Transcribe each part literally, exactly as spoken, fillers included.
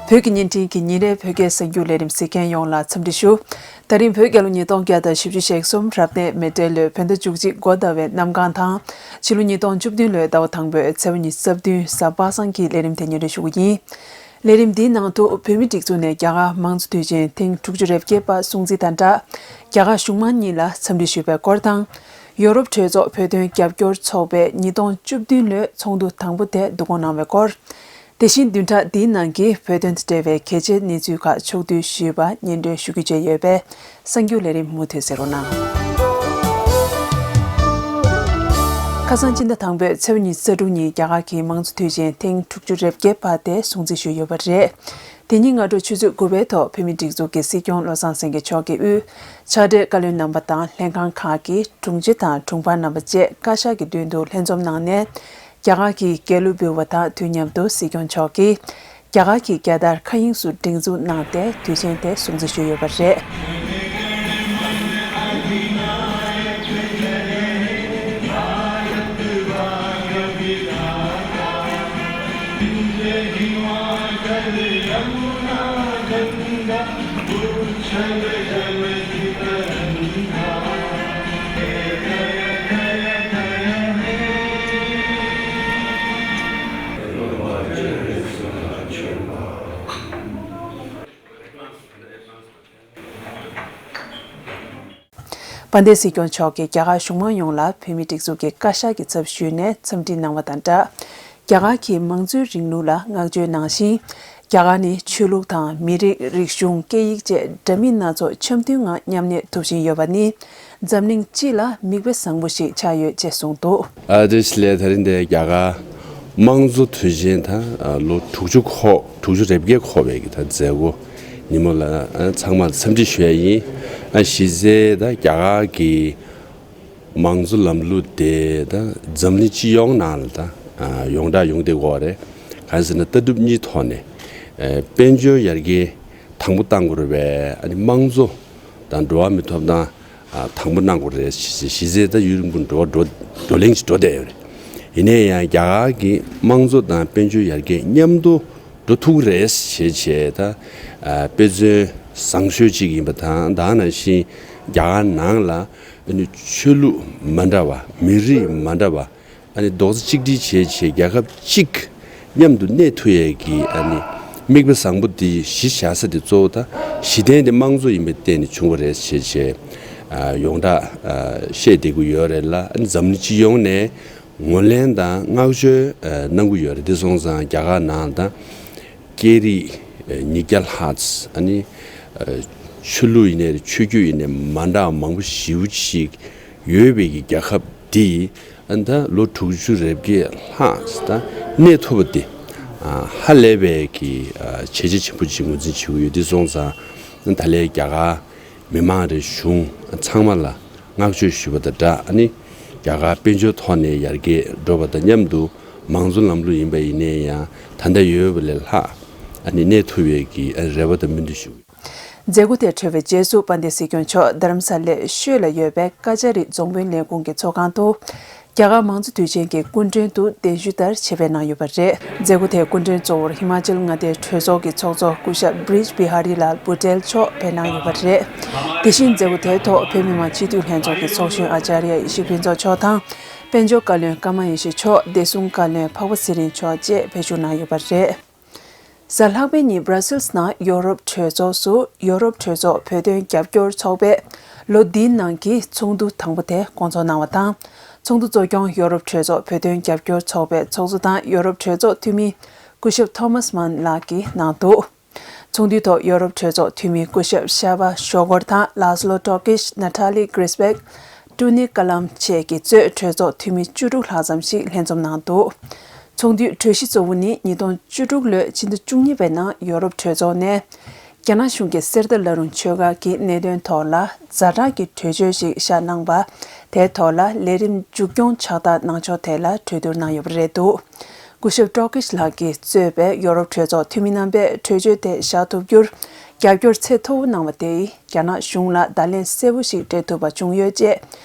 བོད་ཀྱི་བརྙན་འཕྲིན་གྱི་ཉིན་རེའི་བོད་སྐད་གསར་འགྱུར་ལས་རིམ་གཟིགས་མཁན་ཡོངས་ལ་འཚམས་འདྲི་ཞུ། ད་རིང་བོད་རྒྱལ་ལོ་ཉིས་སྟོང་བརྒྱ་དང་བཞི་བཅུ་ཞེ་གསུམ་རབ་གནས་མེ་སྤྲེལ་ལོའི་བོད་ཟླ་བཅུ་གཅིག་འགོ་ཟླ་བའི་གནམ་གང་དང་། ཕྱི་ལོ་ཉིས་སྟོང་བཅུ་བདུན་ལོའི་ཟླ་བ་དང་པོའི་ཚེས་པ་ཉི་ཤུ་རྩ་བདུན་གཟའ་པ་སངས་ཀྱི་ལས་རིམ་དེ་སྙན་སྒྲོན་ཞུ་གི་ཡིན། ལས་རིམ་འདིའི་ནང་དུ་བོད་མིའི་སྒྲིག་འཛུགས་ནས་རྒྱ་གར་མང་གཙོ་དུས་ཆེན་ཐེངས་དྲུག་ཅུ་རེ་བརྒྱད་པ་སྲུང་བརྩི་དང་སྦྲགས། རྒྱ་གར་གཞུང་མང་གཉིས་ལ་འཚམས་འདྲི་ཞུས་པའི་སྐོར་དང་། ཡོ་རོབ་གྲོས་ཚོགས་བོད་དོན་རྒྱབ་སྐྱོར་ཚོགས་པས་ཉིས་སྟོང་བཅུ་བདུན་ལོའི་ཚོགས་འདུ་དང་པོ་དེ་བསྡུ་སྐོང་གནང་བའི་སྐོར། དེ་བཞིན་བདུན་ཕྲག་འདིའི་ནང་གི་བོད་དོན་དང་འབྲེལ་བའི་གལ་ཆེའི་གནས་ཚུལ་ཁག་ཕྱོགས་བསྡུས་ཞུས་པ་སྙན་སྒྲོན་ཞུ་རྒྱུ་བཅས་ཡོད་པས། གསར་འགྱུར་ལས་རིམ་མུ་མཐུད་གསན་རོགས་གནང་། ཁ་སང་སྤྱི་ཟླ་དང་པོའི་ཚེས་པ་ཉི་ཤུ་རྩ་དྲུག་ཉིན་རྒྱ་གར་གྱི་མང་གཙོ་དུས་ཆེན་ཐེངས་དྲུག་ཅུ་རེ་བརྒྱད་པ་དེ་སྲུང་བརྩི་ཞུས་ཡོད་པ་རེད། དེ་ཉིན་སྔ་དྲོ་ཆུ་ཚོད་དགུ་པའི་ཐོག་བོད་མིའི་སྒྲིག་འཛུགས་ཀྱི་སྲིད་སྐྱོང་བློ་བཟང་སེང་གེ་མཆོག་གིས་དབུས་ཕྱག་སྦྲེལ་བཀའ་བློན་རྣམ་པ་དང་ལྷན་ཁང་ཁག་གི་དྲུང་ཆེ་དང་དྲུང་འཕར་རྣམ་པ་བཅས་བཀའ་ཤག་གི་མདུན་དུ་ལྷན་འཛོམས་གནང་ནས། རྒྱ་གར་གྱི་རྒྱལ་གླུ་འབུལ་བ་དང་དུས་མཉམ་དུ་སྲིད་སྐྱོང་མཆོག་གིས་རྒྱ་གར་གྱི་རྒྱལ་དར་མཁའ་དབྱིངས་སུ་སྒྲེང་འཛུགས་གནང་སྟེ་དུས་ཆེན་དེ་སྲུང་བརྩི་ཞུས་ཡོད་པ་རེད། དཔལ་ལྡན་སྲིད་སྐྱོང་མཆོག་གིས་རྒྱ་གར་གཞུང་མང་ཡོངས་ལ་བོད་མིའི་སྒྲིག་འཛུགས་ཀྱི་བཀའ་ཤག་གི་ཚབ་ཞུས་ནས་འཚམས་འདྲི་གནང་བ་དང་སྦྲགས། རྒྱ་གར་གྱི་མང་གཙོའི་རིང་ལུགས་ལ་བསྔགས་བརྗོད་གནང་ཞིང་། རྒྱ་གར་ནི་ཆོས་ལུགས་དང་མི་རིགས། རིག་གཞུང་། སྐད་ཡིག་བཅས་འདྲ་མིན་སྣ་ཚོགས་འཆམ་མཐུན་ངང་མཉམ་གནས་ཐུབ་བཞིན་ཡོད་པ་ནི། འཛམ་གླིང་སྤྱི་ལ་མིག་དཔེ་བཟང་པོ་ཞིག་ཆགས་ཡོད་ཅེས་གསུངས་འདུག། ཨ་དེ་ལས་ད་རིང་འདི་རྒྱ་གར་དམངས་གཙོ་དུས་ཆེན་དང་ལོ་དྲུག་ཅུ་འཁོར་དྲུག་ཅུ་རེ་བརྒྱད་འཁོར་བའི་གི་ད་མཛད་སྒོ་ཉིན་མོ་ལ་ཨ་ཚང་མར་འཚམས་འདྲི་ཞུ་ཡ་ཡིན། ཨ་གཞི་རྩའི་ད་རྒྱ་གར་གི་མང་གཙོ་ལམ་ལུགས་དེ་ད་འཛམ་གླིང་སྤྱི་ཡོངས་ནང་ལ་ད་ཡོངས་གྲགས་ཡོང་བསྡད་ཀྱི་ཡོད་རེད། གང་ཟེར་ན་ལྟ་གྲུབ་གཉིས་ཐོག་ནས་དཔལ་འབྱོར་ཡར་རྒྱས་དང་པོ་བཏང་དགོས་རེད་པས། ཨ་ནི་དམངས་གཙོ་དང་འགྲོ་བ་མིའི་ཐོབ་ཐང་དང་པོ་གནང་དགོས་རེད། གཞི་རྩའི་ད་ཡུན་རིང་པོ་འགྲོ་བ་འགྲོ་བགྲོ་གླེང་ཞིག་འགྲོ་བསྡད་ཡོད་རེད། ཡིན་ན་ཡང་རྒྱ་གར་གྱི་དམངས་གཙོ་དང་དཔལ་འབྱོར་ཡར་རྒྱས་མཉམ་དུ་འགྲོ་ཐུབ་ཀྱི་རེད་ཞེས་བྱས་ད་དཔེ་མཚོན་བཟང་ཤོས་ཅིག་ཡིན་པ་དང་། ད་ནང་བཞིན་རྒྱ་གར་ནང་ལ་ཨ་ནི་ཆོས་ལུགས་མ་འདྲ་བ། མི་རིགས་མ་འདྲ་བ། ཨ་ནི་རྡོག་རྩ་གཅིག་སྒྲིལ་བྱས་བྱས་རྒྱལ་ཁབ་གཅིག་མཉམ་དུ་གནས་ཐུབ་ཡས་ཀྱི་ཨ་ནི་མིག་དཔེ་བཟང་པོ་འདི་གཞི་བཞག་ས་དེ་གཙོ་བོ་ད་གཞི་རྟེན་དེ་དམངས་གཙོ་ཡིན་པའི་སྟེང་ནས་བྱུང་བ་རེད་ཞེས་བྱས་ཡོངས་གྲགས་བཤད་བསྡད་ཀྱི་ཡོད་རེད་ལ། ཨ་ནི་འཛམ་གླིང་སྤྱི་ཡོངས་ནས་ངོས་ལེན་དང་བསྔགས་བརྗོད་གནང་གི་ཡོད་རེད། དེ་སོང་ཙང་རྒྱ་གར་ནང་དང་སྐད་རིགས་ཉིས་བརྒྱ་ལྷག་ཙམ། ཨ་ནི་ཆོས་ལུགས་ཡིན་ནའི་ཆོས་བརྒྱུད་ཡིན་ནའི་མ་འདྲ་བ་མང་པོ་ཞེ་པོ་ཅིག་ཡོད་པའི་གི་རྒྱལ་ཁབ་འདི། ཨ་ནི་ད་ལོ་དྲུག་ཅུ་རེ་བརྒྱད་ལྷག་ཙམ་ད་གནས་ཐུབ་པ་འདི་ཧ་ལས་པའི་གི་བྱས་རྗེས་ཆེན་པོ་ཅིག་ངོས་འཛིན་བྱེད་ཀྱི་ཡོད། དེ་སོང་ཙང་ད་ལན་རྒྱ་གར་མི་མང་རེད། གཞུང་ཚང་མ་ལ་བསྔགས་བརྗོད་ཞུ་བ་དང་སྦྲགས། ཨ་ནི་རྒྱ་གར་དཔལ་འབྱོར་ཐོག་ནས་ཡར་རྒྱས་འགྲོ་བ་དང་མཉམ་དུ་མང་གཙོ་ལམ་ལུགས་ཡིན་པ་ཡིན་ནའི་ཡང་ད་ལྟ་ཡོད་པ་ལས་ལྷག་ཨ་ནི་གནས་ཐུབ་ཡས་ཀྱི་ཨ་རེ་བ་དང་སྨོན་འདུན་ཞུ། མཛད་སྒོ་དེ་གྲོལ་བའི་རྗེས་སུ་དཔལ་ལྡན་སྲིད་སྐྱོང་མཆོག་རྡ་རམ་ས་ལའི་ཤོད་ལ་ཡོད་པའི་ཀ་ཅ་རི་རྫོང་དཔོན་ལས་ཁུངས་ཀྱི་ཚོགས་ཁང་དུ། རྒྱ་གར་མང་གཙོ་དུས་ཆེན་གྱི་སྐུ་མགྲོན་དུ་གདན་ཞུ་ལྟར་ཆེད་ཕེབས་གནང་ཡོད་པ་རེད། མཛད་སྒོ་དེའི་སྐུ་མགྲོན་གཙོ་བོར་ཧི་མ་ཅལ་མངའ་སྡེའི་གྲོས་ཚོགས་ཀྱི་ཚོགས་གཙོ་སྐུ་ཞབས་བྷི་རིཇ་བི་ཧ་རི་ལཱལ་པུ་ཏེལ་མཆོག་ཕེབས་གནང་ཡོད་པ་རེད། དེ་བཞིན་མཛད་སྒོ་དེའི་ཐོག་བོད་མི་མང་སྤྱི་འཐུས་ལྷན་ཚོགས་ཀྱི་ཚོགས་གཞོན་ཨ་ཅཱརྱ་ཡེ་ཤེས་ཕུན་ཚོགས་མཆོག་དང་། དཔལ་འབྱོར་བཀའ་བློན་ཀརྨ་ཡེ་ཤེས་མཆོག་བདེ་སྲུང་བཀའ་བློན་འཕགས་པ་ཚེ་རིང་མཆོག་བཅས་ཕེབས་ཞུགས་གནང་ཡོད་པ་རེད། གཟའ་ལྷག་པའི་ཉིན་སྦྲ་སིལ་ནང་ཡོ་རོབ་གྲོས་ཚོགས་སུ་ཡོ་རོབ་གྲོས་ཚོགས་བོད་དོན་རྒྱབ་སྐྱོར་ཚོགས་པས་ལོ་འདིའི་ནང་གི་ཚོགས་འདུ་དང་པོ་དེ་སྐོང་ཚོགས་གནང་བ་དང་། ཚོགས་འདུ་གཙོ་སྐྱོང་ཡོ་རོབ་གྲོས་ཚོགས་བོད་དོན་རྒྱབ་སྐྱོར་ཚོགས་པའི་ཚོགས་གཙོ་དང་ཡོ་རོབ་གྲོས་ཚོགས་འཐུས་མི་སྐུ་ཞབས་ཐོ་མཱས་མཱན་ལགས་ཀྱིས་གནང་འདུག། ཚོགས་འདུའི་ཐོག་ཡོ་རོབ་གྲོས་ཚོགས་འཐུས་མི་སྐུ་ཞབས་ཤ་བ་ཤོ་གོར་དང་ལཱ་སི་ལོ་ཏོ་ཀིཤ། ན་ཐ་ལི་གྷི་རིས་བྷེག། ཀྲུ་ནི་ཀ་ལམ་བཅས་ཀྱིས་གཙོས་གྲོས་ཚོགས་འཐུས་མི་བཅུ་དྲུག་ལྷག་ཙམ་ཞིག་ལྷན་འཛོམས་གནང་འདུག། ཚོགས་འདུའི་གྲོས་གཞི་གཙོ་བོ་ནི་ཉིས་སྟོང་བཅུ་དྲུག་ལོའི་ཕྱི་ཟླ་བཅུ་གཉིས་པའི་ནང་ཡོ་རོབ་གྲོས་ཚོགས་ནས་རྒྱ་ནག་གཞུང་གིས་གསེར་རྟ་བླ་རུང་ཆོལ་ཁ་གི་གནད་དོན་ཐོག་ལ་ཛ་དྲག་གི་གྲོས་ཆོད་ཞིག་བཞག་གནང་བ་དེའི་ཐོག་ལ་ལས་རིམ་མཇུག་སྐྱོང་ཕྱག་རྟགས་གནང་ཕྱོགས་ཐད་ལ་གྲོས་བསྡུར་གནང་ཡོད་པ་རེད་འདུག། སྐུ་ཞབས་ཀྲོ་ཀིཤ་ལགས་ཀྱིས་གཙོས་པའི་ཡོ་རོབ་གྲོས་ཚོགས་འཐུས་མི་རྣམ་པས་གྲོས་ཆོད་དེ་བཞག་ཐུབ་རྒྱུར་རྒྱབ་སྐྱོར་ཚད་མཐོ་བོ་གནང་བ་དེས་རྒྱ་ནག་གཞུང་ལ་བརྡ་ལན་གསལ་པོ་ཞིག་སྤྲད་ཐུབ་པ་བྱུང་ཡོད་ཅེས།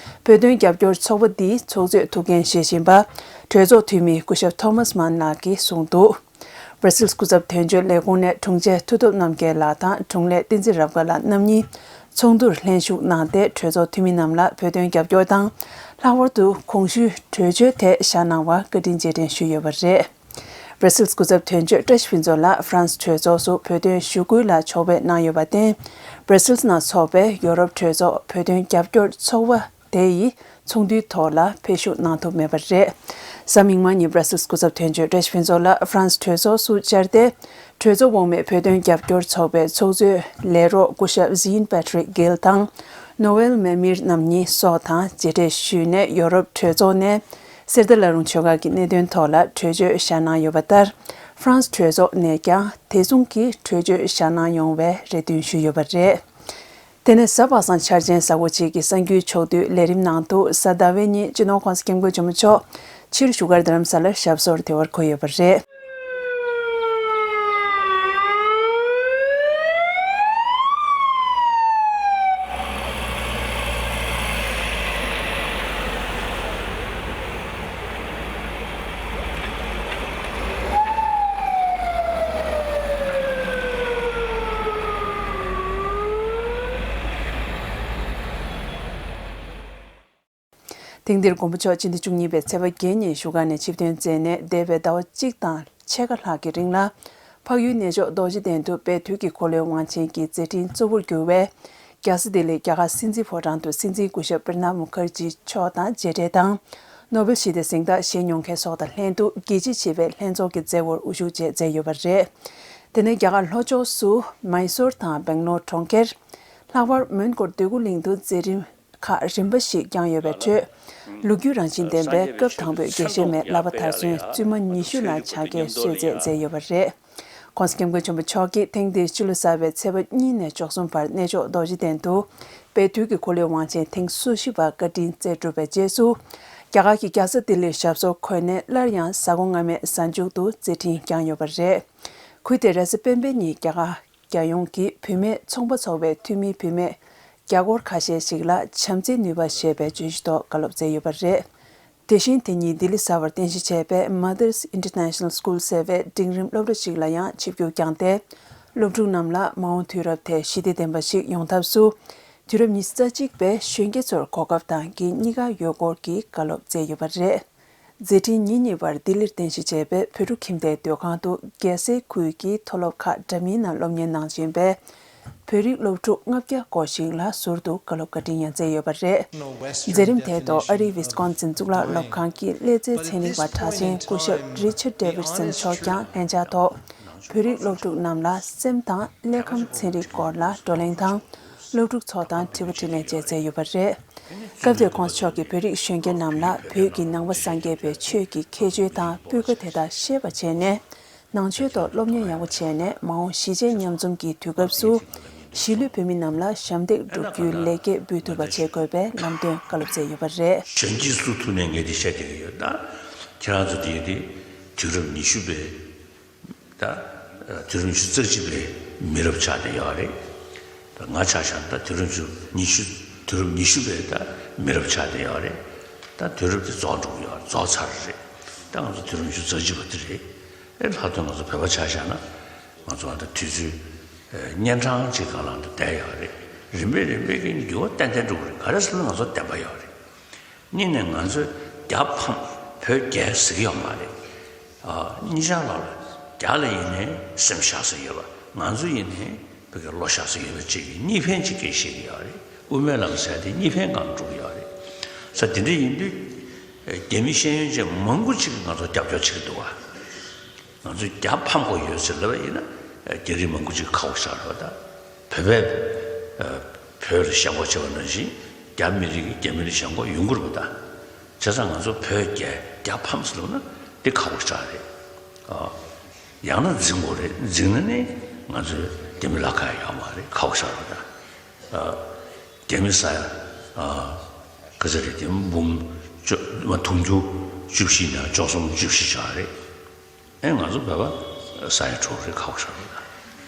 བོད་དོན་རྒྱབ་སྐྱོར་ཚོགས་པ་འདིའི་ཚོགས་གཙོས་ཐུགས་འགན་བཞེས་བཞིན་པ་གྲོས་ཚོགས་འཐུས་མི་སྐུ་ཞབས་ཐོ་མཱས་མཱན་ལགས་ཀྱིས་གསུངས་འདུག། ར་སིལ་སྐུ་ཚབ་དོན་གཅོད་ལས་ཁུངས་ནས་དྲུང་ཆེ་མཐུ་སྟོབས་རྣམ་རྒྱལ་ལགས་དང་དྲུང་ལས་བསྟན་འཛིན་རབ་དགའ་ལགས་རྣམ་གཉིས་ཚོགས་འདུར་ལྷན་ཞུགས་གནང་སྟེ། གྲོས་ཚོགས་འཐུས་མི་རྣམས་ལ་བོད་དོན་རྒྱབ་སྐྱོར་དང་། ལྷག་པར་དུ་གོང་ཞུས་གྲོས་ཆོད་ཐད་བཞག་གནང་བར་བཀའ་དྲིན་རྗེས་དྲན་ཞུས་ཡོད་པ་རེད། བར་སིལ་སྐུ་ཚབ་དོན་གཅོད་བཀྲ་ཤིས་ཕུན་ཚོགས་ལགས་ཧྥ་རན་སི་གྲོས་ཚོགས་སུ་བོད་དོན་ཞུ་སྐུལ་ལ་ཕྱོགས་ཕེབས་གནང་ཡོད་པར་བརྟེན། བར་སིལ་ནང་འཚོགས་པའི་ཡོ་རོབ་གྲོས་ཚོགས་བོད་དོན་རྒྱབ་སྐྱོར་ཚོགས་པ་དེ་ཡི་ཚོགས་འདུའི་ཐོག་ལ་ཕེབས་ཞུགས་གནང་ཐུབ་མེད་པ་རེད། གཟའ་མིག་དམར་ཉིན་བར་སིལ་སྐུ་ཚབ་དོན་གཅོད་བཀྲ་ཤིས་ཕུན་ཚོགས་ལགས་ཧྥ་རན་སི་གྲོས་ཚོགས་སུ་བཅར་ཏེ། གྲོས་ཚོགས་འོག་མའི་བོད་དོན་རྒྱབ་སྐྱོར་ཚོགས་པའི་ཚོགས་གཙོའི་ལས་རོགས་སྐུ་ཞབས་ཟིན་པེ་ཏྲིག་གྷིལ་དང་། ནོ་ཝེལ་མེ་མིར་རྣམ་གཉིས་སོགས་དང་མཇལ་འཕྲད་ཞུས་ནས། ཡོ་རོབ་གྲོས་ཚོགས་ནས་གསེར་རྟ་བླ་རུང་ཆོས་སྒར་གྱི་གནད་དོན་ཐོག་ལ་གྲོས་ཆོད་བཞག་གནང་ཡོད་པ་ལྟར། ཧྥ་རན་སི་གྲོས་ཚོགས་ནས་ཀྱང་དེ་མཚུངས་ཀྱི་གྲོས་ཆོད་བཞག་གནང་ཡོང་བའི་རེ་འདུན་ཞུས་ཡོད་པ་རེད། དེ་ནས་གཟའ་པ་སངས་འཆར་ཅན་གཟའ་འཁོར་གཅིག་གི་གསར་འགྱུར་ཕྱོགས་བསྡུས་ལས་རིམ་ནང་དུ། གཟའ་ཟླ་བའི་ཉིན་སྤྱི་ནོར་༸གོང་ས་༸སྐྱབས་མགོན་ཆེན་པོ་མཆོག་ཕྱིར་བཞུགས་སྒར་རྡ་རམ་ས་ལར་ཞབས་སོར་བདེ་བར་འཁོད་ཡོད་པ་རེད། ཐེངས་འདིར་མགོན་པོ་མཆོག་སྤྱི་ཟླ་བཅུ་གཉིས་པའི་ཚེས་པ་བརྒྱད་ཉིན་བཞུགས་སྒར་ནས་ཆིབས་ཐོན་མཛད་ནས། འདས་པའི་ཟླ་བ་གཅིག་དང་ཕྱེད་ཀ་ལྷག་གི་རིང་ལ། འཕགས་ཡུལ་གནས་མཆོག་རྡོ་རྗེ་གདན་དུ་དཔལ་དུས་ཀྱི་འཁོར་ལོའི་དབང་ཆེན་གྱི་མཛད་འཕྲིན་གཙོ་བོར་གྱུར་བའི་རྒྱལ་ས་ལྡི་ལིར་རྒྱ་གར་སྲིད་འཛིན་ཕོ་བྲང་དུ་སྲིད་འཛིན་སྐུ་ཞབས་པྲ་ནབ་མུ་ཁར་ཇི་མཆོག་དང་མཇལ་འཕྲད་དང་། ནོ་བེལ་ཞི་བདེ་གཟེངས་རྟགས་བཞེས་མྱོང་མཁན་སོགས་དང་ལྷན་དུ་རྒྱལ་སྤྱི་ཆེ་བའི་ལྷན་ཚོགས་ཀྱི་མཛད་སྒོར་དབུ་བཞུགས་བཅས་མཛད་ཡོད་པ་རེད། དེ་ནས་རྒྱ་གར་ལྷོ་ཕྱོགས་སུ་མཱི་སོར་དང་སྦེང་ལོར་གྲོང་ཁྱེར། ལྷག་པར་མོན་གྷོར་འདོད་རྒུ་གླིང་དུ་མཛད་རིམ་ཁག་རིམ་པ་ཞིག་བསྐྱངས་ཡོད་པའི་ཁྲོད། ལོ་རྒྱུས་རང་བཞིན་ལྡན་པའི་སྐབས་དང་པོའི་དགེ་བཤེས་མའི་བསླབ་པ་དར་ཚོན་བཙུན་མ་ཉི་ཤུ་ལ་ཕྱག་འཁྱེར་གསོལ་མཛད་མཛད་ཡོད་པ་རེད། ༸གོང་ས་༸སྐྱབས་མགོན་ཆེན་པོ་མཆོག་གིས་ཐེངས་འདིར་ཕྱི་ལོ་གསར་པའི་ཚེས་པ་གཉིས་ནས་བཅུ་གསུམ་བར་གནས་མཆོག་རྡོ་རྗེ་གདན་དུ་དཔལ་དུས་ཀྱི་འཁོར་ལོའི་དབང་ཆེན་ཐེངས་སོ་བཞི་པ་བཀའ་དྲིན་སྩལ་གྲུབ་པའི་རྗེས་སུ། རྒྱ་གར་གྱི་རྒྱལ་ས་ལྡི་ལིར་ཞབས་སོར་འཁོད་ནས། སླར་ཡང་གཟའ་འཁོར་སྔ་མའི་གཟའ་མཇུག་ཏུ་མཛད་འཕྲིན་བསྐྱངས་ཡོད་པ་རེད། ཁུལ་དེར་རེས་གཟའ་སྤེན་པའི་ཉིན་རྒྱ་གར་རྒྱལ་ཡོངས་ཀྱི་བུད་མེད་ཚོང་པ་ཚོགས་པའི་འཐུས་མིའི་བུད་མེད་རྒྱ་སྒོར་ཁ་ཤས་ཤིག་ལ་བྱམས་བརྩེའི་ནུས་པ་ཞེས་པའི་བརྗོད་གཞི་ཐོག་བཀའ་སློབ་སྩལ་ཡོད་པ་རེད། དེ་བཞིན་དེ་ཉིན་ལྡི་ལི་གསར་པར་རྟེན་གཞི་བྱས་པའི་Mothers International School ཟེར་བའི་འབྲིང་རིམ་སློབ་གྲྭ་ཞིག་ལ་ཡང་ཆིབས་བསྒྱུར་བསྐྱངས་ཏེ། སློབ་ཕྲུག་རྣམས་ལ་མ་འོངས་དུས་རབས་དེ་ཞི་བདེ་ལྡན་པ་ཞིག་ཡོང་ཐབས་སུ། དུས་རབས་ཉི་ཤུ་རྩ་གཅིག་པའི་གཞོན་སྐྱེས་ཚོར་གོ་སྐབས་དང་འགན་གཉིས་ཀ་ཡོད་སྐོར་གྱི་བཀའ་སློབ་སྩལ་ཡོད་པ་རེད། མཛད་འཕྲིན་ཉིན་གཉིས་པར་ལྡི་ལིར་རྟེན་གཞི་བྱས་པའི་བོད་ཕྲུག་ཁྱིམ་སྡེའི་སྡོད་ཁང་དུ། རྒྱལ་སའི་ཁུལ་གྱི་མཐོ་སློབ་ཁག་འདྲ་མིན་ནང་སློབ་གཉེར་གནང་བཞིན་པའི་བོད་རིགས་སློབ་ཕྲུག་ལྔ་བརྒྱ་སྐོར་ཞིག་ལ་ཟུར་དུ་བཀའ་སློབ་བཀའ་དྲིན་ཡང་སྩལ་ཡོད་པ་རེད། མཛད་རིམ་དེའི་ཐོག་ཨ་རིའི་ཝི་སི་ཀོན་སིན་གཙུག་ལག་སློབ་ཁང་གི་ཀླད་རྩའི་ཚན་རིག་པ་གྲགས་ཅན་སྐུ་ཞབས་Richard Davidson་མཆོག་ཀྱང་ལྷན་བཅར་ཐོག་བོད་རིགས་སློབ་ཕྲུག་རྣམས་ལ་སེམས་དང་ཀླད་ཁམས་ཚན་རིག་སྐོར་ལ་བགྲོ་གླེང་དང་། སློབ་ཕྲུག་ཚོ་དང་དྲི་བ་དྲིས་ལན་བཅས་མཛད་ཡོད་པ་རེད། སྐབས་དེར་༸གོང་ས་མཆོག་གིས་བོད་རིགས་གཞོན་སྐྱེས་རྣམས་ལ་བོད་ཀྱི་ནང་པ་སངས་རྒྱས་པའི་ཆོས་ཀྱི་ཁྱད་ཆོས་དང་སྤུས་ཀ་དེ་དག་ཤེས་པ་བྱས་ནས། ནང་ཆོས་ཐོག་སློབ་གཉེར་ཡག་པོ་བྱས་ནས། མ་འོངས་གཞིས་བྱེས་མཉམ་འཛོམས་ཀྱི་དུས་སྐབས་སུ་གཞིས་ལུས་བོད་མི་རྣམས་ལ་ཞབས་འདེགས་སྒྲུབ་རྒྱུའི་ལས་འགན་འབུལ་ཐུབ་པ་བྱེད་དགོས་པའི་ལམ་སྟོན་བཀའ་སློབ་སྩལ་ཡོད་པ་རེད། གཞོན་སྐྱེས་སུ་ཐུག་ནས་ངས་འདི་བཤད་བསྡད་ཀྱི་ཡོད། ད་ཁྱེད་རང་ཚོ་དེ་ཡིན་དུས་དུས་རབས་ཉི་ཤུ་པའི་ད་དུས་རབས་ཉི་ཤུ་རྩ་གཅིག་པའི་མི་རབས་ཆགས་བསྡད་ཡོད་རེད། ད་ང་ཆ་བཞག་ན་ད་དུས་རབས་ཉི་ཤུ་དུས་རབས་ཉི་ཤུ་པའི་ད་མི་རབས་ཆགས་བསྡད་ཡོད་རེད། ད་དུས་རབས་དེ་རྫོགས་འགྲོ་གི་ཡོད་རེད། རྫོགས་ཚར་རེད། ད་ང་ཚོ་དུས་རབས་ཉི་ཤུ་རྩ་གཅིག་པ་དེ་རེད། ཨེ་ལྷག་དོན་ང་ཚོ་བོད་པ་ཆ་བཞག་ན་ང་ཚོ་ད་དུས་ཚོད་ཨེ་གཉན་འཕྲང་གཅིག་སྒང་ལ་ད་བསྡད་ཡོད་རེད། རིམ་པས་རིམ་པས་ཀྱི་འགྱུར་བ་ཏན་ཏན་འགྲོ་གི་རེད། ག་རེ་ཟེར་ན་ང་ཚོ་བདེན་པ་ཡོད་རེད། གཉིས་ནས་ང་ཚོས་རྒྱ་ཕམ་བོད་རྒྱལ་ཟེར་གྱི་ཡོད་མ་རེད། ཨ་གཉིས་ཆར་ལ་རྒྱ་ལ་ཡིན་ནའི་སེམས་བཞག་ས་ཡོད་པ། ང་ཚོ་ཡིན་ནའི་བོད་ཀྱི་བློ་བཞག་ས་ཡོད་པ་བཅས་ཀྱི་གཉིས་ཕན་གཅིག་སྐད་བཤད་ཀྱི་ཡོད་རེད། དབུ་མའི་ལམ་ཟེར་དེ་གཉིས་ཕན་སྒང་འགྲོ་གི་ཡོད་རེད། ས་དེ་འདྲ་ཡིན་དུས་རྒྱ་མི་ཤེས་ཡོན་ཅན་མང་པོ་ཅིག་གིས་ང་ཚོ་རྒྱབ་སྐྱོར་བྱེད་ཀྱི་འདུག་བ། ང་ཚོས་རྒྱ་ཕམ་དགོས་ཡོད་ཟེར་ལབ་པ་ཡིན་ན། རྒྱ་རིགས་མང་པོ་ཅིག་ཁ་བ་ཤར་བ་དང་། བོད་པས་བོད་ལ་ཞེན་ཁོག་བྱེད་པ་ནང་བཞིན་རྒྱ་མི་རིགས་ཀྱིས་རྒྱ་མི་ལ་ཞེན་ཁོག་ཡོང་གི་རེད་པ་ད། བྱས་ཙང་ང་ཚོ་བོད་རྒྱལ་རྒྱ་ཕམ་ཟེར་ལབ་ན་འདི་ཁ་བ་ཤར་རེད། ཡང་ན་འཛིང་དགོས་རེད། འཛིང་ན་ནི་ང་ཚོས་རྒྱ་མི་ལ་ཁག་ཡོད་མ་རེད། ཁ་བ་ཤར་བ་དང་། རྒྱ་མི་ས་ཡ་ག་ཚོད་རེད་དེ་འབུམ་བཅུ་མ་དུང་ཕྱུར་བཅུ་བཞི་ནས་བཅུ་གསུམ་བཅུ་བཞི་ཆགས་རེད། ཨེ་ང་ཚོ་བོད་པ་ས་ཡ་དྲུག་རེ་ཁག་ཤར་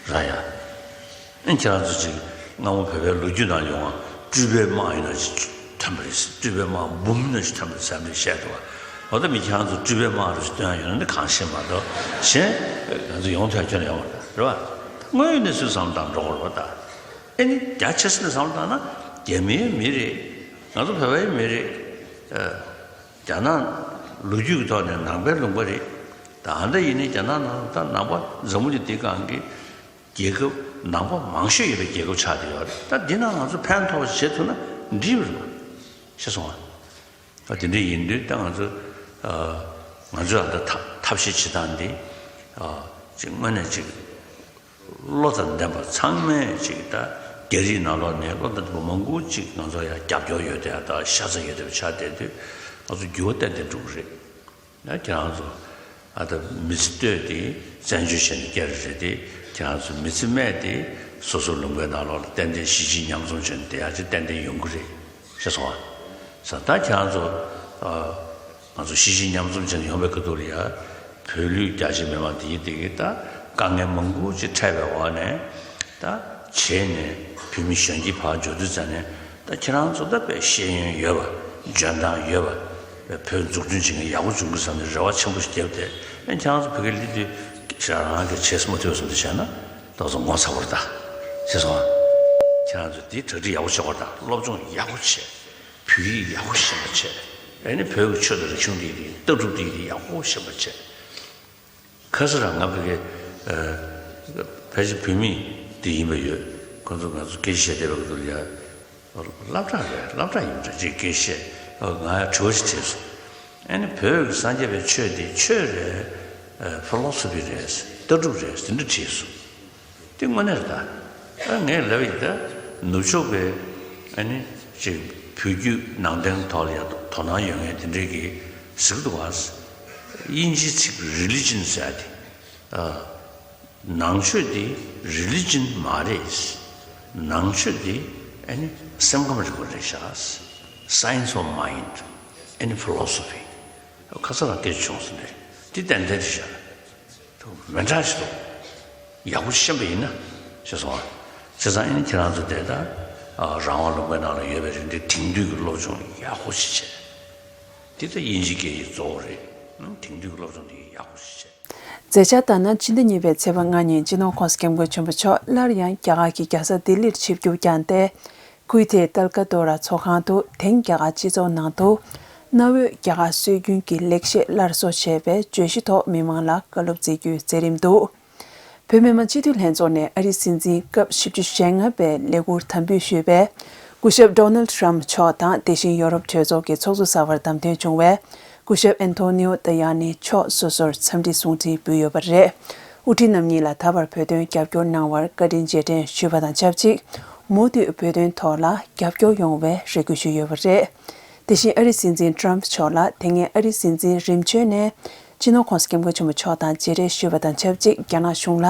ར་ཡ། ཨེ་ཁྱེད་རང་ཚོ་ཅིག་སྔ་མོ་བོད་པའི་ལོ་རྒྱུས་ནང་ཡོང་བ་སྤྲུལ་པའི་དམག་ཡིན་ན་ཅིག་ཐོན་པ་རེད། སྤྲུལ་པའི་དམག་འབུམ་ནས་ཅིག་ཐོན་པ་རེད་ཟེར་ནས་བཤད་འདུག་བ། འོ་ད་མི་ཁྱེད་རང་ཚོ་སྤྲུལ་པའི་དམག་རུ་སྟོན་ཡོང་ན་གང་ཤེས་མ་གཏོགས་གཞན་ང་ཚོ་ཡོང་ཐུབ་ཁྱོན་ཡོང་མ་རེད་བ། དངོས་ཡོད་གནས་ཚུལ་བསམ་བློ་བཏང་འགྲོ་དགོས་རེད་བ་ད། ཨེ་ནི་རྒྱ་ཆེ་ས་ནས་བསམ་བློ་བཏང་ན་རྒྱ་མིའི་མི་རེད། ང་ཚོ་བོད་པའི་མི་རེད། རྒྱ་ནག་ལོ་རྒྱུས་ཀྱི་ཐོག་ནས་ནང་པའི་ལུང་པ་རེད། ད་ཨ་འདྲ་ཡིན་ནའི་རྒྱ་ནག་ནང་ད་ནང་པ་འཛམ་བུ་གླིང་འདིའི་སྒང་གི་རྒྱལ་ཁབ་ནང་པ་མང་ཤོས་ཡོད་པའི་རྒྱལ་ཁབ་ཆགས་བསྡད་ཡོད་རེད། ད་འདི་ན་ང་ཚོ་ཕན་ཐོགས་པ་བྱེད་ཐུབ་ན་འགྲིག་པ་རེད་པ། ཤེས་སོང་ང་། ཨ་དེ་འདྲ་ཡིན་དུས་ད་ང་ཚོ་ཨ་ང་ཚོས་ཨ་ད་ཐབས་ཐབས་ཤེས་བྱེད་སྟངས་འདི་ཨ་ཅིག་དངོས་གནས་ཅིག་བློ་དང་ལྡན་པ་ཚང་མས་ཅིག་ད་རྒྱ་རིགས་ནང་ལོགས་ནས་བློ་དང་ལྡན་པ་མང་པོ་ཅིག་ང་ཚོ་ཡང་རྒྱབ་སྐྱོར་ཡོད་དེ་ཨ་ད་ཤ་ཚ་ཡོད་དེ་ཆགས་བསྡད་དུས་ང་ཚོ་འགྱུར་བ་ཏན་ཏན་འགྲོ་གི་རེད། ཡང་ཁྱེད་རང་ཚོ་ཨ་ད་མི་ཚེ་ལྟོས་ཏེ་བཙན་བྱོལ་བྱས་ནས་སྐྱེ་རེ་རེད་དེ་ཁྱེད་རང་ཚོ་མི་ཚེ་སྨད་དེ་སོ་སོ་ལུང་པའི་ནང་ལོགས་ལ་ཏན་ཏན་གཞིས་བྱེས་མཉམ་འཛོམས་བྱས་ནས་བསྡད་ཡག་ཅིག་ཏན་ཏན་ཡོང་གི་རེད། ཤེས་སོང་ཨ། ས་ད་ཁྱེད་རང་ཚོ་ཨ་ང་ཚོ་གཞིས་བྱེས་མཉམ་འཛོམས་བྱས་ནས་ཡོང་བའི་ཁ་ཐུག་ལ་ཡ་བོད་ལུས་རྒྱ་ཆེ་མི་མང་དེ་ཡི་དེ་གི་ད་དཀའ་ངལ་མང་པོ་ཅིག་འཕྲད་པའི་འོག་ནས་ད་བྱས་ནས་བོད་མི་གཞོན་སྐྱེས་ཕར་འབྱོར་དུས་ཙམ་ནས་ད་ཁྱེད་རང་ཚོ་ད་དཔེ་ཤེས་ཡོན་ཡོད་པ་འཇོན་ཐང་ཡོད་པ་བོད་འཛུགས་སྐྲུན་བྱེད་མཁན་ཡག་པོ་བྱུང་གི་བསམ་ནས་རེ་བ་ཆེན་པོ་ཞིག་བརྒྱབ་སྟེ་ཨེ་ཁྱེད་རང་ཚོ་བོད་སྐད་སླེབས་དུས་ཞེ་དྲག་རང་གིས་བྱེད་མ་ཐུབ་བསམ་དུ་བྱས་ན་ད་ཚོ་ངོ་ཚ་བོར་ད་ཤེས་སོང་ཨ། ཁྱེད་རང་ཚོ་དེ་གྲ་སྒྲིག་ཡག་པོ་བྱེད་དགོས་ད་སློབ་སྦྱོང་ཡག་པོ་བྱེད། བོད་ཡིག་ཡག་པོ་ཤེས་པ་བྱས། ཨེ་ནི་བོད་ཀྱི་ཆོས་དང་རིག་གཞུང་འདི་ཡིན་ལྟ་གྲུབ་འདི་ཡིན་ཡག་པོ་ཤེས་པ་བྱས། ཁ་སང་རང་ང་ཕ་གི་ཕལ་ཆེར་བོད་མི་འདི་ཡིན་པ་ཡོད། ཁོ་ཚོ་ང་ཚོ་སྐད་ཆ་བཤད་བསྡད་པ་གི་ཡ་སློབ་གྲྭ་རེད་སློབ་གྲྭ་ཡིན་པ་འདྲ་ཅིག་སྐད་ཆ་བཤད་ང་ཡ་དྲི་བ་ཞིག་དྲིས་སོང་། ཨེ་ནི་བོད་ཀྱི་སངས་རྒྱས་པའི་ཆོས་འདི་ཆོས་རེད། ཕི་ལོ་སོ་ཕི་རེད། ལྟ་གྲུབ་རེད་དེ་འདྲ་དྲིས་སོང་། དེ་དངོས་གནས་རེད་ད། ཨ་ངས་ལབ་ཡིན་ད། ནུབ་ཕྱོགས་པའི་ཨ་ནི་ཅིག་བོད་བརྒྱུད་ནང་བསྟན་ཐོག་ལ་ཡ་དོ་སྣང་ཡོད་མཁན་དེ་འདྲས་ཀྱིས་ཟེར་གི་འདུག་བ། དབྱིན་ཇིའི་ཚིག་religion་ཟེར་ཡ་དེ། ཨ་ནང་ཆོས་དེ་religion་མ་རེད། ནང་ཆོས་དེ་ཨ་ནི་སེམས་ཁམས་རིག་པ་རེད་ཤག Science of mind and philosophy། ཁ་སང་ལ་སྐད་ཆ་བྱུང་སོང་རེད། དེ་ཏན་ཏན་རེད་ཤག་མི་འདྲ་ཞིག་འདུག་ཡག་པོ་ཤེས་པ་ཡིན་ན་ཤེས་སོང་ཨ། བྱས་ཙང་ཨ་ནི་ཁྱེད་རང་ཚོ་དེ་ལྟར་རང་དབང་ལུང་པའི་ནང་ལ་ཡོད་པའི་རིགས་འདི་དེང་དུས་ཀྱི་སློབ་སྦྱོང་ཡག་པོ་ཞིག་བྱས། འདི་ལྟ་དབྱིན་ཇི་སྐད་ཡིག་གཙོ་བོ་རེད། དེང་དུས་ཀྱི་སློབ་སྦྱོང་འདི་ཡག་པོ་ཞིག་བྱས། མཛད་འཆར་ལྟར་ན་ཕྱི་ཟླ་གཉིས་པའི་ཚེས་པ་ལྔ་ཉིན་སྤྱི་ནོར་༸གོང་ས་༸སྐྱབས་མགོན་ཆེན་པོ་མཆོག་སླར་ཡང་རྒྱ་གར་གྱི་རྒྱལ་ས་ལྡི་ལིར་ཆིབས་བསྒྱུར་བསྐྱངས་ཏེ། ཁུའི་ཐེ་ཏལ་ཀ་ཏོ་ར་ཚོགས་ཁང་དུ་དེང་རྒྱ་གར་སྤྱི་ཚོགས་ནང་དུ་གནའ་བོའི་རྒྱ་གར་སྲོལ་རྒྱུན་གྱི་ལེགས་བཤད་སླར་གསོ་ཞེས་པའི་བརྗོད་གཞི་ཐོག་མི་མང་ལ་བཀའ་སློབ་སྩལ་རྒྱུའི་མཛད་རིམ་འདུག་བོད་མི་མང་སྤྱི་འཐུས་ལྷན་ཚོགས་ནས་ཨ་རིའི་སྲིད་འཛིན་སྐབས་བཞི་བཅུ་ཞེ་ལྔ་པའི་ལས་འཁུར་དམ་འབུལ་ཞུས་པའི་སྐུ་ཞབས་Donald Trump་མཆོག་དང་དེ་བཞིན་ཡོ་རོབ་གྲོས་ཚོགས་ཀྱི་ཚོགས་གཙོ་གསར་པར་བདམས་ཐོན་བྱུང་བའི་སྐུ་ཞབས་Antonio Tajani་མཆོག་སོ་སོར་འཚམས་འདྲི་གསུང་འཕྲིན་ཕུལ་ཡོད་པ་རེད། དབུ་ཁྲིད་རྣམ་གཉིས་ལ་ད་བར་བོད་དོན་རྒྱབ་སྐྱོར་གནང་བར་བཀའ་དྲིན་རྗེས་དྲན་ཞུས་པ་དང་ཆབས་ཅིག་མུ་མཐུད་བོད་དོན་ཐོག་ལ་རྒྱབ་སྐྱོར་ཡོང་བའི་རེ་སྐུལ་ཞུས་ཡོད་པ་རེད། དེ་བཞིན་ཨ་རིའི་སྲིད་འཛིན་Trump་མཆོག་ལ་དེ་སྔའི་ཨ་རིའི་སྲིད་འཛིན་རིམ་བྱོན་ནས་སྤྱི་ནོར་༸གོང་ས་༸སྐྱབས་མགོན་ཆེན་པོ་མཆོག་དང་མཇལ་འཕྲད་ཞུས་པ་དང་ཆབས་ཅིག་རྒྱ་ནག་གཞུང་ལ་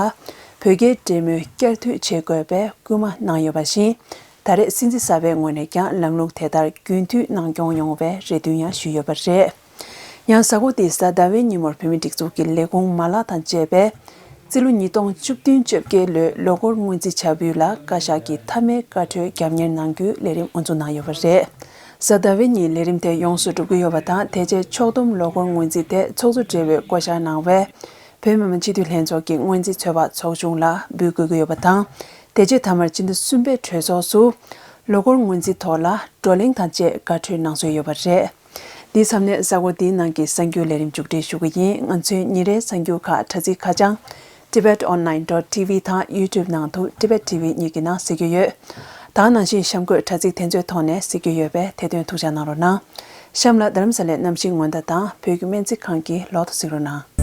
བོད་རྒྱའི་འབྲེལ་མོལ་བསྐྱར་མཐུད་བྱེད་དགོས་པའི་སྐུལ་མ་གནང་ཡོད་པ་བཞིན། ད་རེས་སྲིད་འཛིན་གསར་པའི་ངོས་ནས་ཀྱང་ལམ་ལུགས་དེ་ལྟར་རྒྱུན་མཐུད་གནང་སྐྱོང་ཡོང་བའི་རེ་འདུན་ཡང་ཞུས་ཡོད་པ་རེད། ཡང་གཟའ་འཁོར་འདིའི་གཟའ་ཟླ་བའི་ཉིན་མོར་བོད་མིའི་སྒྲིག་འཛུགས་ཀྱི་ལས་ཁུངས་མ་ལག་དང་བཅས་པས་རྩིས་ལོ་ཉིས་སྟོང་བཅུ་བདུན་བཅོ་བརྒྱད་ལོའི་ལོ་འཁོར་སྔོན་རྩིས་བྱ་འཕུར་ལ་བཀའ་ཤག་གིས་མཐའ་མའི་བཀའ་འཁྲོལ་རྒྱབ་གཉེར་གནང་རྒྱུའི་ལས་རིམ་དབུ་འཛུགས་གནང་ཡོད་པ་རེད། གཟའ་ཟླ་བའི་ཉིན་ལས་རིམ་དེ་ཡོངས་སུ་གྲུབ་ཀྱི་ཡོད་པ་དང་དེ་རྗེས་ཕྱོགས་བསྡོམས་ལོ་འཁོར་སྔོན་རྩིས་དེ་ཚོགས་གཙོ་སྦྲེལ་པོས་བསྐོ་གཞག་གནང་བའི་བོད་མི་མང་སྤྱི་འཐུས་ལྷན་ཚོགས་ཀྱི་སྔོན་རྩིས་ཚོད་དཔག་ཚོགས་ཆུང་ལ་འབུལ་དགོས་ཀྱི་ཡོད་པ་དང་། དེ་རྗེས་མཐའ་མར་སྤྱི་ཟླ་གསུམ་པའི་གྲོས་ཚོགས་སུ་ལོ་འཁོར་སྔོན་རྩིས་ཐོག་ལ་བགྲོ་གླེང་དང་བཅས་བཀའ་འཁྲོལ་གནང་སྲོལ་ཡོད་པ་རེད། འདིའི་མཚམས་ནས་གཟའ་འཁོར་འདིའི་ནང་གི་གསར་འགྱུར་ལས་རིམ་མཇུག་སྒྲིལ་ཞུ་གི་ཡིན། ང་ཚོའི་ཉིན་རེའི་གསར་འགྱུར་ཁག་དྲ་ཚིགས་ཁ་བྱང་Tibet Online dot T V དང་YouTube ནང་དུ་Tibet T V་གཉིས་ཀྱི་ནང་གཟིགས་རྒྱུ་ཡོད། ད་ག་ནང་བཞིན་གཤམ་འཁོད་དྲ་ཚིགས་དེ་ཚོའི་ཐོག་ནས་གཟིགས་རྒྱུ་ཡོད་པས་དེ་དོན་ཐུགས་འཇགས་གནང་རོགས་གནང་། གཤམ་ལ་རྡ་རམ་ས་ལའི་གནམ་གཤིས་སྔོན་བརྡ་དང་བོད་ཀྱི་སྨན་རྩིས་ཁང་གི་ལོ་ཐོ་གཟིགས་རོགས་གནང་།